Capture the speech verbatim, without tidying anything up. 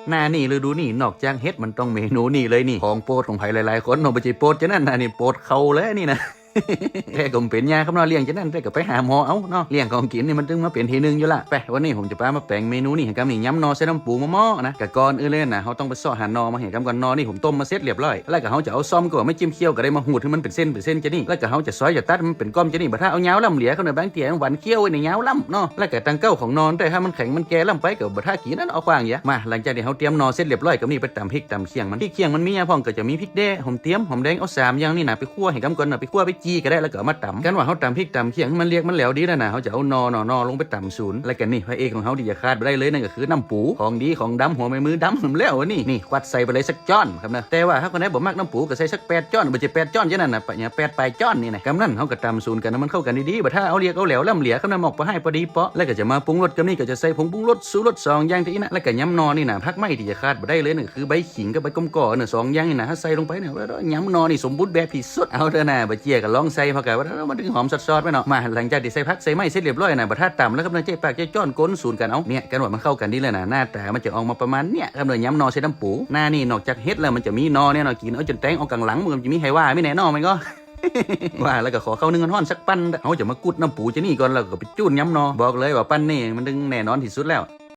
หน้านี่ฤดูนี่นอกจากเห็ดมันต้องเมนูนี่เลยนี่ ของโปรดของใผหลายๆ คนเนาะ บ่ใจ้โปรดจานั้นนะ นี่โปรดเขาเลยนี่นะ แต่ก็บ่เป๋นหยังครับเนาะ เลี้ยงจานั้นแต่ก็ไปหาหมอเอาเนาะ เรื่องของกิ๋นนี่มันตึงมาเป๋นตี้นึ่งอยู่ละ ไป วันนี้ผมจะปามาแป๋งเมนูนี่หื้อก้ำนี่ ยำหน่อใส่น้ำปูหม้อๆ นะ ก็ก่อนอื่นเลยนะ เฮาต้องไปเซาะหาหน่อมาหื้อก้ำก่อน หน่อนี่ผมต้มมาเสร็จเรียบร้อย แล้วก็เฮาจะเอาส้อมก็ไว้ ไม้จิ้มเขี้ยวก็ได้ มาหูดหื้อมันเป๋นเส้นเป๋นเส้นจานี่ แล้วก็เฮาจะซอยจะตัดหื้อมันเป๋นก้อมจานี่ บ่ถ้าเอายาวล้ำเหลือครับเนาะ บางเตื้อหวานเขี้ยวไว้นี่ยาวล้ำเนาะ แล้วก็ตังเก้าของหน่อแต่ถ้ามันแข็งมันแก่ล้ำไปก็บ่ถ้ากิ๋นนั้น เอาขว้างเสีย มา หลังจากตี้เฮาเตรียมหน่อเสร็จเรียบร้อย ก็นี่ไปต๋ำพริกต๋ำเขี้ยงมัน ตี้เขี้ยงมันมีอะพ่องก็จะมีพริกแด้ หอมเตียม หอมแดง เอาสามอย่างนี่นะ ไปคั่วหื้อก้ำก่อนนะ ไปคั่วไปจี่ก็ได้ แล้วก็เอามาต๋ำ กันว่าเฮาต๋ำพริกต๋ำเขี้ยงหื้อมันเรียกมันแหลวดีแล้วนะ เฮาจะเอาหน่อหน่อหน่อลงไปต๋ำสูน แล้วก็นี่พระเอกของเฮาตี้จะขาดบ่ได้เลยนั่นก็คือน้ำปู ของดีของดำ หัวแม่มือดำแล้วนี่ นี่ควัดใส่ไปเลยสักจ้อนครับนะ แต่ว่าถ้าคนใดบ่มักน้ำปูก็ใส่สักแปดจ้อน บ่ใจ้แปดจ้อนจานั้นนะ ปะเนี่ย แปดป๋ายจ้อนนี่นะ ก้ำนั้นเฮาก็ต๋ำสูนกั๋นหื้อมันเข้ากั๋นดีๆ บ่ถ้าเอาเรียกเอาแหลวล้ำเหลือครับนะ มอกปะฮ้ายปอดีเปาะ แล้วก็จะมาปรุงรสก้ำนี่ก็จะใส่ผงปรุงรส ชูรสสองอย่างตี้อี้นะ แล้วก็ยำหน่อนี่นะ ผักไม้ตี้จะขาดบ่ได้เลยนั่นก็คือใบขิงกับใบก้อมก่อเนาะ สองอย่างนี่นะ ถ้าใส่ลงไปเนี่ย ยำหน่อนี่สมบูรณ์แบบตี้สุด เอาเถอะนะ บ่เจื้อก็ลองใส่ เพราะกะว่ามันตึงหอมสอดๆ ไปเนาะ มา หลังจากตี้ใส่ผักใส่ไม้เสร็จเรียบร้อยนะ บ่ถ้าต๋ำแล้วครับนะ ใจ้ปากใจ้จ้อนก้นสูนกั๋นเอา เนี่ย กันว่ามันเข้ากั๋นดีแล้วนะ หน้าต๋ามันจะออกมาประมาณเนี่ยครับเนาะ ยำหน่อใส่น้ำปู หน้านี่นอกจากเห็ดแล้วมันจะมีหน่อเนี่ยเนาะ กิ๋นเอาจ๋นแต๊งออกก๋างหลัง มันจะมีไฮว่ามิแน่นอนมันก็ ว่าแล้วก็ขอข้าวนึ่งฮ้อนๆ สักปั้น เฮาจะมากุดน้ำปูจานี่ก่อน แล้วก็ไปจู้นยำหน่อ บอกเลยว่าปั้นนี่มันตึงแน่นอนตี้สุดแล้ว